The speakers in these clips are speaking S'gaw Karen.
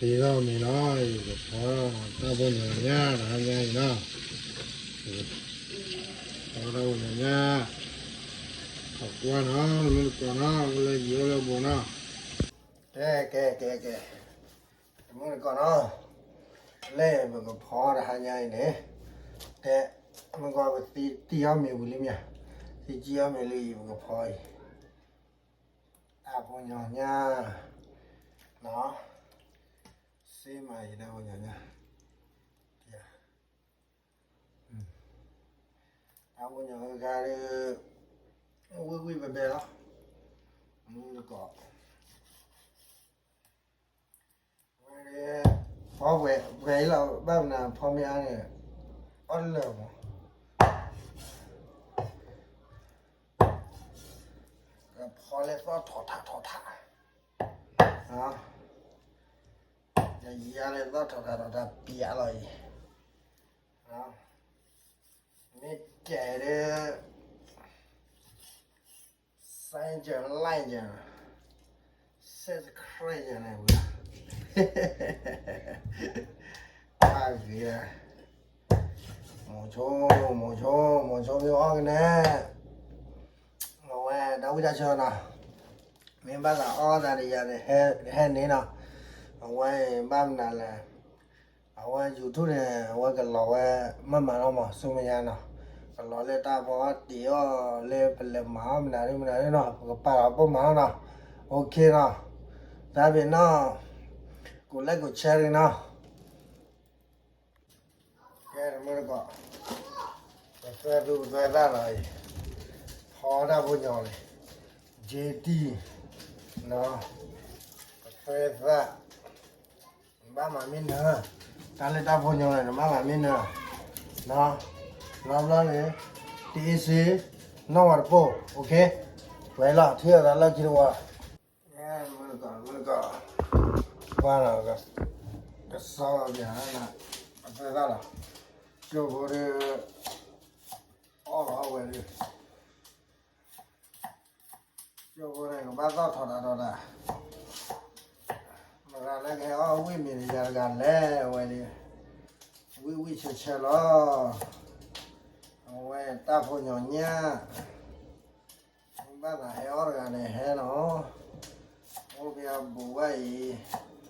အံၤထီၣ်မ့ၤလီၤ, ယကဖီတၢ်ဖိညီညါတဟါညါအံၤနီၤ, ဖီတၢ်ဖိညီညါ, အကွၢ်နီၤ လၢတကီးနီၤ လၢယအိၣ်လၢအပူၤနီၤ, ကဲ ကဲ ကဲ ကဲ တမုၢ်တကိးနီၤ, လၢပကဖီတဟါညါအံၤန့ၣ်, ကဲ မ့ၢ်ကွၢ်ပသံတံၢ်အီၣ်မ့ၤဝံၤလံမ့ၢ်ဧါ, သံတံၢ်အီၣ်မ့ၤလံအံၤ ပကဖီအံၤ, တၢ်ဖိညီညါနီၤ, စ့မးအံၤတၢ်ဖိညီညါ, တၢ်ဖိညီညါဒီး ဝံၣ်ဝံၣ်ဘဲဘဲလီၤ, မုၢ်တကိး ဝဲ ဖီဝဲ ပှဲၤအံၤလီၤ ဘၣ်မနုၤဖီမ့ၢ်အါန့ၣ် အီၣ်လၢာ်မး, ကဖီလၢသီၣ်ထီၣ်ထးထီၣ်ထး, ယၤလၢသီၣ်ထီၣ်ထးထီၣ်ထးပျးလီၤအံၤ, မ့ၢ်ကဲဒီး စဲကၢ် like ကၢ် subscribe ကၢ်န့ၣ်ဝံၤ, အဂ့ၤ, မိၤဆိ မိၤဆိ မိၤဆိမ့ၢ်အီၣ်ကနဲၣ်, အဝဲတၢ်ဝံၣ်တၢ်ဆၢနီၤ, မ့ၢ်ဘၣ်သးအီၣ်သးဒီးယၤ ဟဲန့ၣ်နီၤ, အဝဲဘၣ်မနုၤလဲၣ် အဝဲ YouTube န့ၣ် အဝဲကလီၤဝဲ မ့ၢ်မၤလီၤမး ဆူမဲာ်ညါနီၤ, ကလီၤလၢတၢ်ဖိအီၣ်တ့ၢ်အီၣ်လၢပလဲၤမၤအီၣ်မနုၤဒ်မနုၤဒ်နီၤ ပကပာ်လီၤပိာ်မၤလီၤနီၤ, OK နီၤ, တၢ်ဘ့ၣ်နီၤ, ကဲ တမုၢ်တကိး, ပသၢသူပသၢသၣ်လီၤအံၤ, ဖီတၢ်ဖိညီန့ၣ်, က့တံၢ်, ပသၢသၣ် နဘၣ်မၤမ့ၢ်နၢၤ, တၢ်လၢတၢ်ဖိညီန့ၣ် နဘၣ်မၤမ့ၢ်နၢၤ, နီၤ, နီတဘျီန့ၣ်, တအ့စ့, နီၢ်ဝဲတပိၢ်, OK, ပှဲၤလီၤ ထံၣ်အသးလၢခံတဝီ, မုၢ်တကိး မုၢ်တကိး, ကွၢ်လီၤ, ကစီၣ်ပၠး, အသၢသၣ်လီၤ, ကၠိဖိဒီး, အီၣ်လီၤအီၣ်ဝဲဒီး ကၠိဖိန့ၣ် ကဘၣ်သီၣ်ထီၣ်တၢ်ဒီးတၢ်, မတၤလၢကဟဲအီၣ်ဝံၣ်မ့ၤဒီးယၤတဂၤလဲၣ် အဝဲန့ၣ်, ဝံၣ်ဝံၣ်ဆၢဆၢလီၤ, အဝဲတၢ်ဖိညီညါ, ဘၣ်သးဟဲအီၣ်တဂၤန့ၣ်ဟဲနီၤ, အိၣ်ဖဲအဘူးဝဲအံၤ,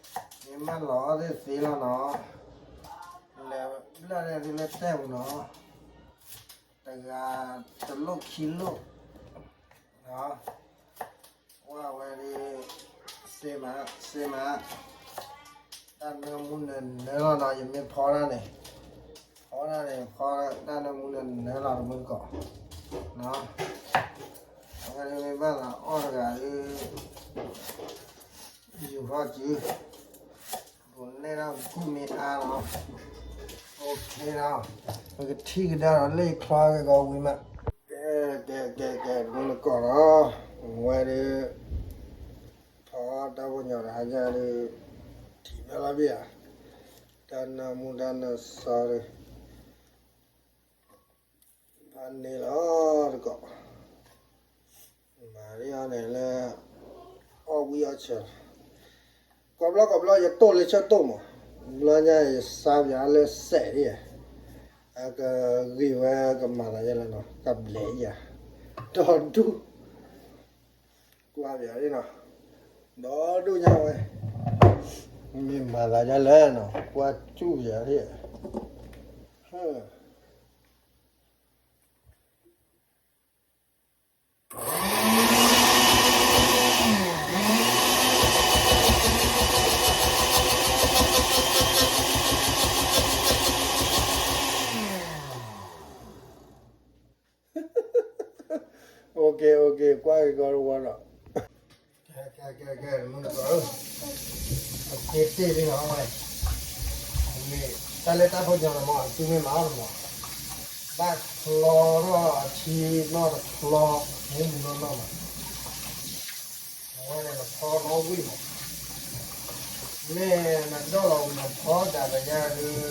မ့ၢ်မၢလီၤအီၣ်သ့ၣ်သ့လီၤနီၤ, လဲၤဘျၢၣ်န့ၣ်သုလၢတဲပူၤနီၤ တဂၤတလိၣ်ခံလိၣ်, ကွၢ်ဝဲဒၣ်, စ့မး စ့မး, တၢ်နၢမူနၢနၢလီၤနီၤ ယမ့ၢ်ဖီတၢ်န့ၣ်, ဖီတၢ်န့ၣ် ဖီတၢ်နၢမူနၢနၢလီၤတမုၢ်တကိး, အဝဲဒၣ်မ့ၢ်ဘၣ်သးအီၣ်တဂၤဒီး ယူၤထီၣ်စု, ပနဲၣ်ထီၣ်ကူၣ်မ့ၢ်အါလီၤ, OKလီၤ, ပကထံၣ်ကဒါဒီးလၢယချီက့ၤကီးဝံၤမး, ကဲ ကဲ ကဲ ကဲ တမုၢ်တကိးလီၤ, ဝဲဒၣ်, ဖီတၢ်ဖိညီတဟါညါဒီး, ထံၣ်ဖဲလီၤဘၣ်ဧါ, တၢ်နၢမူတၢ်နၢစီဒီး ဖးန့ၣ်လီၤတကိး, မၤဒ်အီၤန့ၣ်လၢ အီၣ်ဝံၣ်အီၣ်ဆၢ, ကိးဘျီကိးဘျီယတိၢ်လၢဆၢတိၢ်မး, ဘျီညါယစါပၠးလၢစဲးဒ်, အကဂ့ၤဝဲကမၤသးယဲလၢနီၤ ကဘျဲးယၤ, ဒီဒူၣ်, ကွၢ်ပၠးဒ်နီၤ, ဒီဒူၣ်ညါဝဲ, မ့ၢ်မၤသးယဲလၢနီၤ ကွၢ်စူၣ်ပၠးဒ် OK OK ကွၢ်က့ၤကီးတဝီဒီး, ကဲ ကဲ ကဲ ကဲ မုၢ်တကိးဧၢ, အက့တ့ၢ်လံနီၤဝဲ, မ့ၢ်တၢ်လၢတၢ်ဖိညီလီၤမး အစုမ့ၢ်မၤအီၣ်လီၤမး, ဘၣ်ချီထီၣ်အထံနီၢ်တချီ, မ့ၢ်မုၢ်နီၢ်နီၢ်မး, အဝဲန့ၣ်နဖီနီၣ်ဝံၣ်မး, မ့ၢ်နဒိၣ်လီၤဝံၤနဖီဒၣ်ပယါဒီး,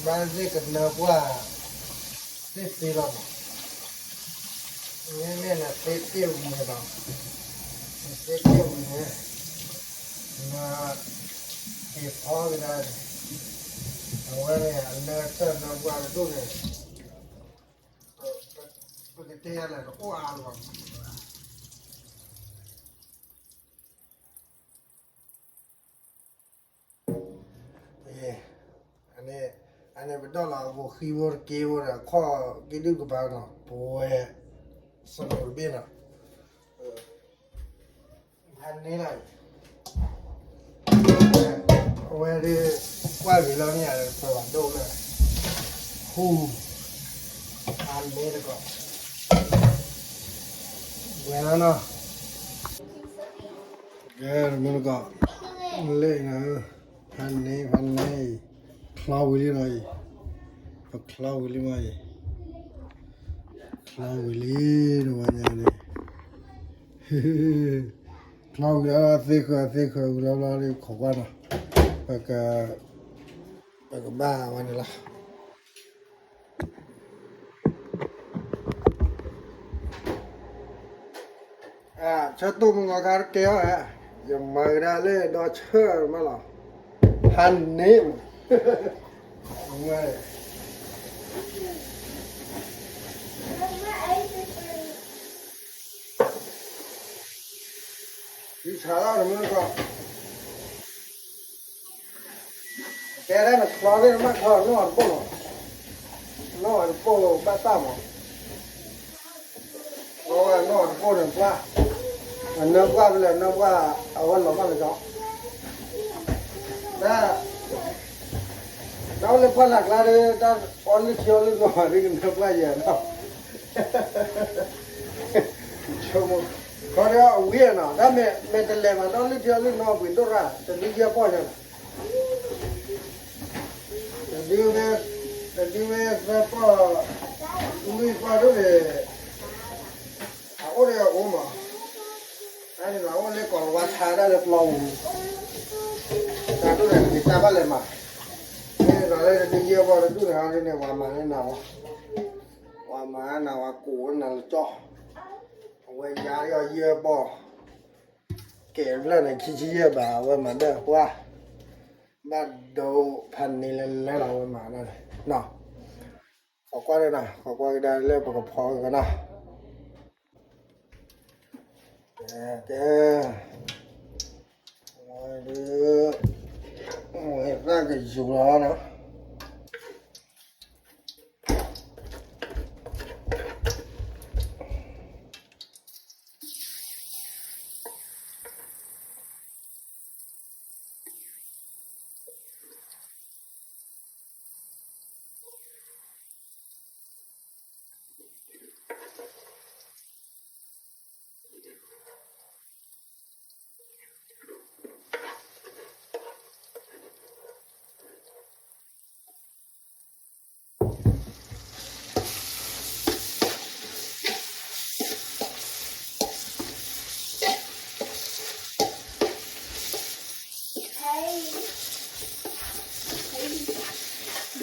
ဘၣ်သ့ၣ်ကနၢပှၢ် သ့ၣ်သ့လီၤမး, မ့မ့ၢ်နသ့တ့ၢ်ဝံၤန့ၣ်ဒီး, နသ့တ့ၢ်ဝံၤန့ၣ်, န က့ၤဖီကဒါန့ၣ်, အဝဲန့ၣ် အလၢတၢ်လၢပှၢ်တဒိၣ်န့ၣ်, ပကတဲယၤလဲၣ် တအိၣ်အါလီၤ. အန့ၣ် အန့ၣ်ပဒိၣ်လီၤ အဖိဃံဖိတက့ဖိဒီး ခီၣ်က့ဒုၣ်ကပၤနီၤ ပဝဲ စနီၤတဘ့ၣ်နီၤ ဖးန့ၢ်လီၤအံၤ, အဝဲဒၣ် ကွၢ်ဂ့ၤလီၤမ့ၢ်ယၤ ပှၤဘၣ်ဒိၣ်လၢ ဟူ, ဖးန့ၢ်တကီၢ်, ဝဲလီၤနီၤ, ကဲ တမုၢ်တကီၢ်, လၢအံၤနီၤ, ဖးန့ၢ် ဖးန့ၢ်အံၤ, ချီဝံၤလံနီၤအံၤ, ပချီဝံၤလံမးအံၤ, ချီဝံၤလံ တဝီညါန့ၣ် ချီဝံၤလီၤ သ့ဃၢၤသ့ဃၢၤဝံၤလီၤဘျီဒီး ခိးကွၢ်နီၤ, ပက ပကဘၣ်ဝဲန့ၣ်လီၤ. ဆၢတိၢ်မုၢ်ဂီၤခါတကဲအီၤဧါ, ယမၤကဒါလၢဒီးဆၢမးလီၤ, ဟါန့ၣ်မး, ဝဲ သုဆါလီၤတမုၢ်တကီၢ်, ကဲဒၣ်နချီသ့ၣ်နမ့ၢ်ချီနီၢ်တပိၢ်လီၤ, နီၢ်တပိၢ်ဘၣ်တၢ်မး, အဝဲနီၢ်တပိၢ်န့ၣ်ပှၢ်, အနၢပှၢ်ဖဲလဲၣ် အနၢပှၢ် အဝဲလီၤမၢ်လၢကီ, တၢ် တၢ်အိၣ်လၢပှၢ်လၢ်ကျါဒီး တၢ်အီလုၢ်ထံအီလုၢ်နီၢ်ဒ်ကနၢပှၢ်ယဲၢ်နီၤ, ဆိကမိၣ်, ခီဒီးအဝံၤနီၤ တၢ်မ့ၢ်တလဲၤမး တၢ်အိၣ်လုၢ်ထံအီလုၢ်နီၢ်ပှ့ၤဒိၣ်ရၣ် တဒုယဲၢ်ပီၢ်ယဲၢ်နီၤ, တဒုဝဲ, တဒုဝဲသၢပီၢ်, လွံၢ်ပီၢ်ဒိၣ်န့ၣ် အအိၣ်ဒီးအအိၣ်မး, တၢ်န့ၣ်ဒီးအိၣ်လၢကီၢ်လဝါဆါဒၣ်လၢပျီပူၤ, တၢ်ဒိၣ်န့ၣ်တက့ၤတၢ်ဘၣ်လဲၤမး, မ့ၢ်န့ၣ်ဒီးလၢတဒုယဲၢ်ပီၢ်တဒူၣ်န့ၣ် အဒ်န့ၣ်ဝဲမၤန့ၢ်နၤဝဲ, ဝဲမၤန့ၢ်နၤဝဲကိးဝဲနၤလၢကၠီ, အဝဲယါဒီးယဲၢ်ပီၢ်, ကဲဖျၢၣ်န့ၣ် ခံဆံယဲၢ်ဘး အဝဲမၤဒၢၣ်ပှၢ်, ဘၣ်ဒိဖးန့ၢ်လၢလၢလီၤ အဝဲမၤဒၣ်န့ၣ်နီၤ, ခိးကွၢ်န့ၣ်နီၤ ခိးကွၢ်ကဒါလၢပကဖီကဒါနီၤ, ကဲ, ဝဲဒၣ်, ဝဲသၣ်ကယူၤလီၤနီၤ.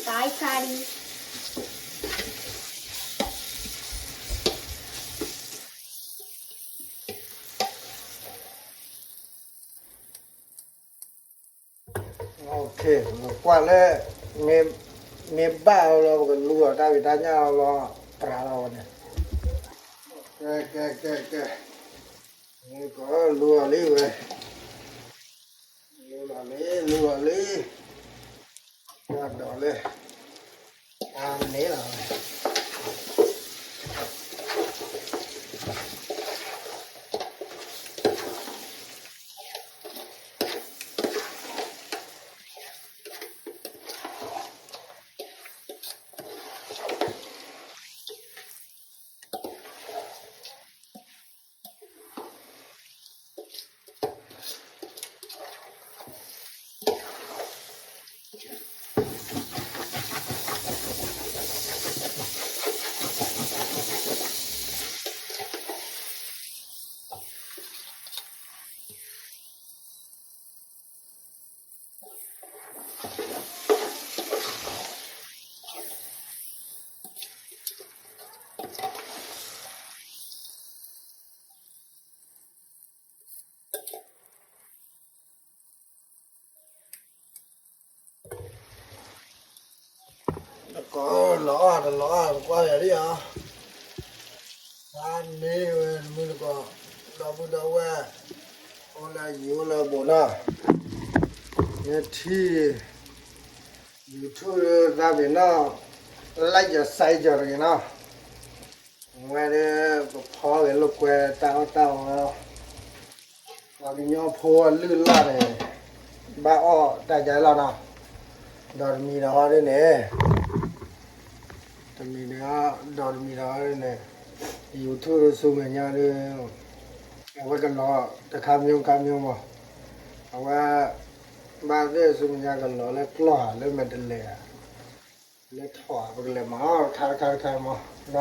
Bye, Patty. Okay, ကွၢ်လၢ မ့ၢ်ဘၣ်အီၤလီၤ ပကလူၤအီၤတၢ်ဖံးတၢ်ညၣ်အီၤလီၤ ပြးလီၤဝဲန့ၣ်, ကဲ ကဲ ကဲ ကဲ, လူၤအီၤလံဝဲ, လူၤလီၤလံ လူၤလီၤလံ, ဒီးလၢ အါန့ၣ်လီၤ. ကီၢ်လီၤအီၣ်တလီၤအီၣ် ပကွၢ်ယၤဒ်အီၤ, ဟါန့ၢ်ဝဲတမုၢ်တကိး, ဒီပုၢ်ဒီဝဲၢ်, အိၣ်လၢယံၤအိၣ်လၢဘူးနီၤ, မ့ၢ်ထံၣ် YouTube သးပ့ၤနီၣ်, like ယၤ share ယၤတဂ့ၤနီၤ, အဝဲဒၣ် ပဖီဂ့ၤလိာ်ကွဲတၢ်အီၣ်တၢ်အီ ပှၤကညီဖိအလုၢ်အလၢ်န့ၣ် ဘၣ်အီၣ်တၢ်ယါလီၤနီၤ, ဒီးတမံၤဒီးဟီဒ်န့ၣ်, တမံၤဒီး, ဒီးတမံၤဒီးဟီဒ်န့ၣ်, YouTube ဒ်ဆူမဲာ်ညါဒ်, အဝဲကလီၤတခါမံၤခါမံၤမး, အဝဲ ဘၣ်သ့ၣ်ဆူမဲာ်ညါကလီၤလၢကျီၢ်ဧါ လၢမဲာ်တလဲၤဧါ, လၢထီၣ်ဧါ ပကလဲၤမၤအီၣ်တခါတခါတခါမး, နီၤ,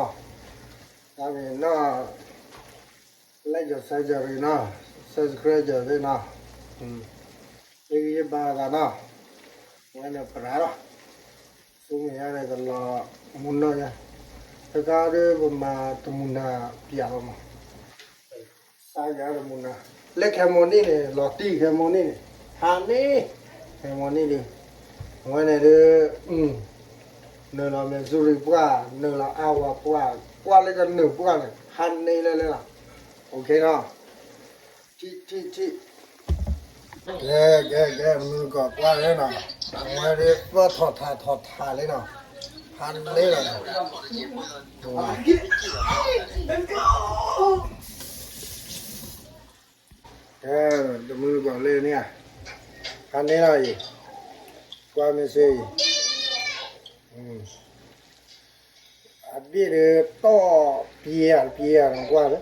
တၢ်မ့ၢ်နီၤ like ယၤ share ယၤတဂ့ၤနီၤ, subscribe ယၤသ့ၣ်နီၤ, ဟ့ၣ်ဂံၢ်ဟ့ၣ်ဘါသးနီၤ, ဝဲန့ၣ်ပရၤလီၤ, ဆူမဲာ်ညါန့ၣ်ကလီၤမူနီၢ်ညါ, တခါဒ်ပမၤတမူနၤပျးလီၤမး, စါယၤတမူနၤ, လၢခဲမိၣ်နံၣ်န့ၣ် လီၤတံၢ်ခဲမိၣ်နံၣ်န့ၣ်, ဟါန့ၢ်, ခဲမိၣ်နံၣ်ဒ်, အဝဲန့ၣ်ဒ် နုာ်လီၤ Missouri ပှၢ်, နုာ်လီၤ Iowa ပှၢ်, ကွၢ်လၢကနုာ်ပှၢ်န့ၣ် ဟါန့ၢ်လၢလၢလီၤ, OK နီၤ, ထံၣ်ထံၣ်ထံၣ်, ကဲကဲကဲ မုၢ်ကီၢ်ကွၢ်လၢနီၤ, အဝဲဒ်ပၢၢ်ထီၣ်ထးထီၣ်ထးလံနီၤ, ဟါန့ၢ်လီၤ, ကဲ တမုၢ်ကီၢ်လၢန့ၣ်ဧါ, ဟါန့ၢ်လီၤအံၤ, ကွၢ်မ့ၢ်စ့အံၤ, အဘ့ၣ်ဒ်တီၢ်ပျဲၤဧါ တပျဲၤဧါနကွၢ်လၢ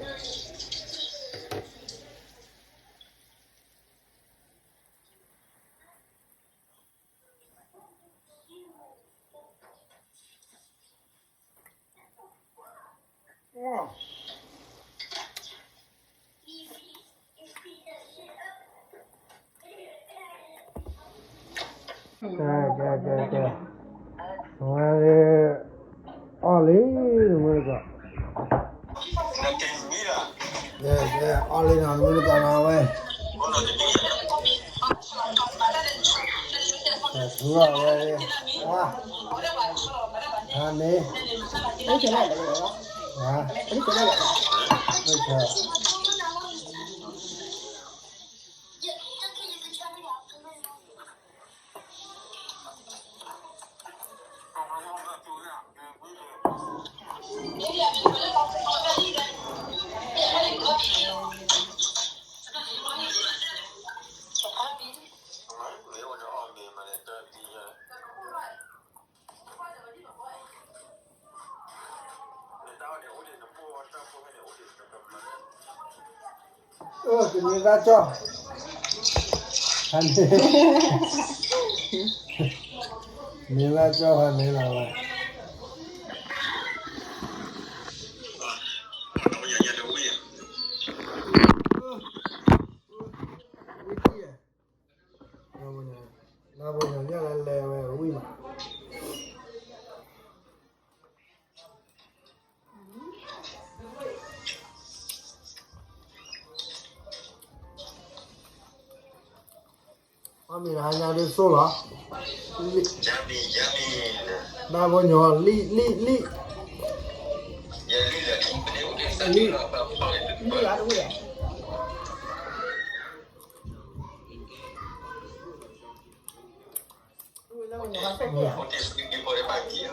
ကဲ ကဲ ကဲ ကဲ, ဝဲ အီၣ်လံ တမုၢ်တကိး, ကဲ ကဲ အီၣ်လံနီၤ တမုၢ်တကိးနီၤ ဝဲ ထူအီၣ်ဝဲ ဝါ ဟါန့ၣ် ဝါ အိၣ် တမ့ၢ်ဘၣ်ကၠီၣ်, မ့ၢ်ဘၣ်ကၠီၣ်ဖးန့ၣ်လီၤဝဲ. အီၣ်မ့ၤတဟါညါဒ်သိးလီၤ, ဘၣ်ဘီည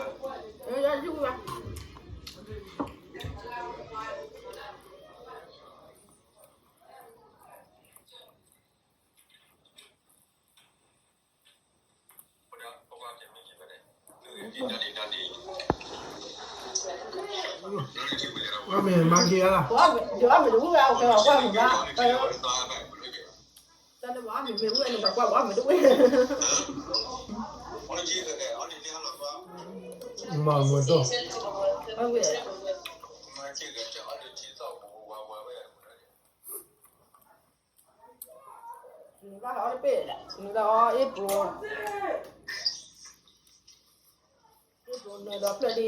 ီ လံၣ် လံၣ် လံၣ်, လံၣ် လံၣ် အီၣ်မ့ၤမၤက့ၤဧါ, ယအီၣ်မ့ၤတဝံၣ်ဘၣ် အိၣ်ကဲလီၤကွၢ်မုာ်ဘၣ်, တၢ်လၢပှၤအီၣ်မ့ၤမ့ၢ်ဝံၣ်န့ၣ် ပှၤကွၢ်ပှၤအီၣ်မ့ၤတဝံၣ်, မၤမုာ်ဒိၣ် နဘၣ်ဟးအီၣ်တပ့ၢ်, နဘၣ်အီၣ်အ့ၣ်ပူၤ, အ့ၣ်ပူၤနဒီဖျၢၣ်ဒ်,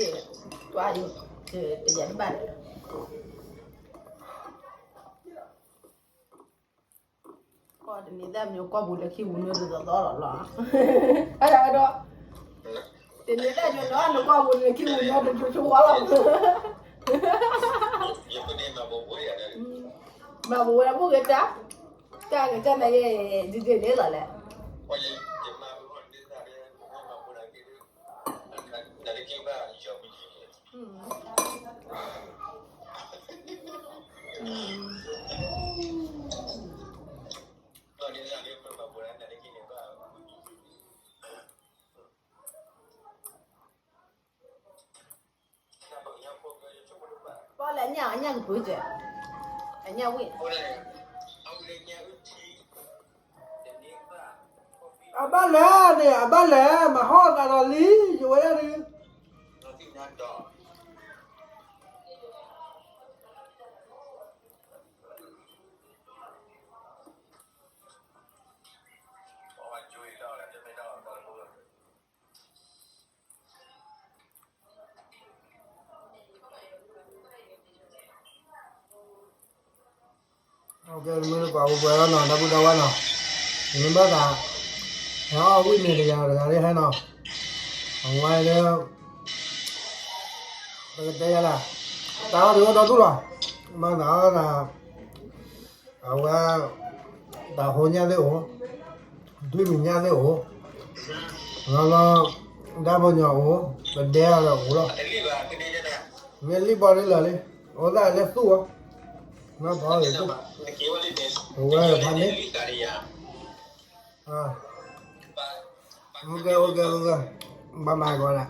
တွၤအံၤ, တယၤတဘၣ်န့ၣ်, ကီၢ်တနံၤသၣ်မ့ၢ်ကီၢ်ပူၤလၢခံပူၤမ့ၢ်တသီသီလီၤလီၤ, အဒီး, အဒီး, တ ယန့ၣ်တၢ်ယိၤနီၤ နကွၢ်ပူၤန့ၣ် ခံပူၤညီတဒုဆိဝါလီၤ. မၤပဝဲဒၣ်ဖိဂ့ၤတၢ်, တၢ်ကတၢ်နၤယဲ ဒ်ဒ်န့ၣ်လီၤလဲၣ်. ပီၣ်လဲၣ်ညၣ် အညၣ်ကပၢၢ်စဲး, အညၣ်ဝံၣ်, အဘၣ်လဲၣ်န့ၣ် အဘၣ်လဲၣ် မၤဟီၣ်သးဒီးလံ ယဝဲဒၣ်ဒုး ကဲ မ့ၢ်လၢပှၤအိၣ်ပှဲၤလီၤနီၤ ဒီပုၢ်ဒီဝဲၢ်နီၤ, ယမ့ၢ်ဘၣ်သး ဟဲအီၣ်ဝံၣ်န့ၣ်တဂၤတဂၤလၢဟဲနီၤ, အဝဲလၢ ပကတဲယၤလၢ တၢ်အီၣ်ဒုးအိၣ်ဒီဒူၣ်လီၤ, ဘၣ်သးအီၣ်သး အဝဲ တၢ်ဟိညၣ်သ့ၣ်အိၣ်, ဒွံမံၤညၣ်သ့ၣ်အိၣ်, လီၤလီၤ ဒၣ်ပညီအိၣ်, ပဒဲအီၤဒီးအိၣ်လီၤ, မ့ၢ်လံၣ်ဘီဒ်လၢာ်လံ, အိၣ်သၣ်လၢသူၣ်အီၤ, နီၢ်ပီၢ်ဂ့ၤ, ပဝဲဖးန့ၣ်, အိၣ်ကဲ အိၣ်ကဲ အိၣ်ကဲ, ဘၣ်မၤကီးဒၣ်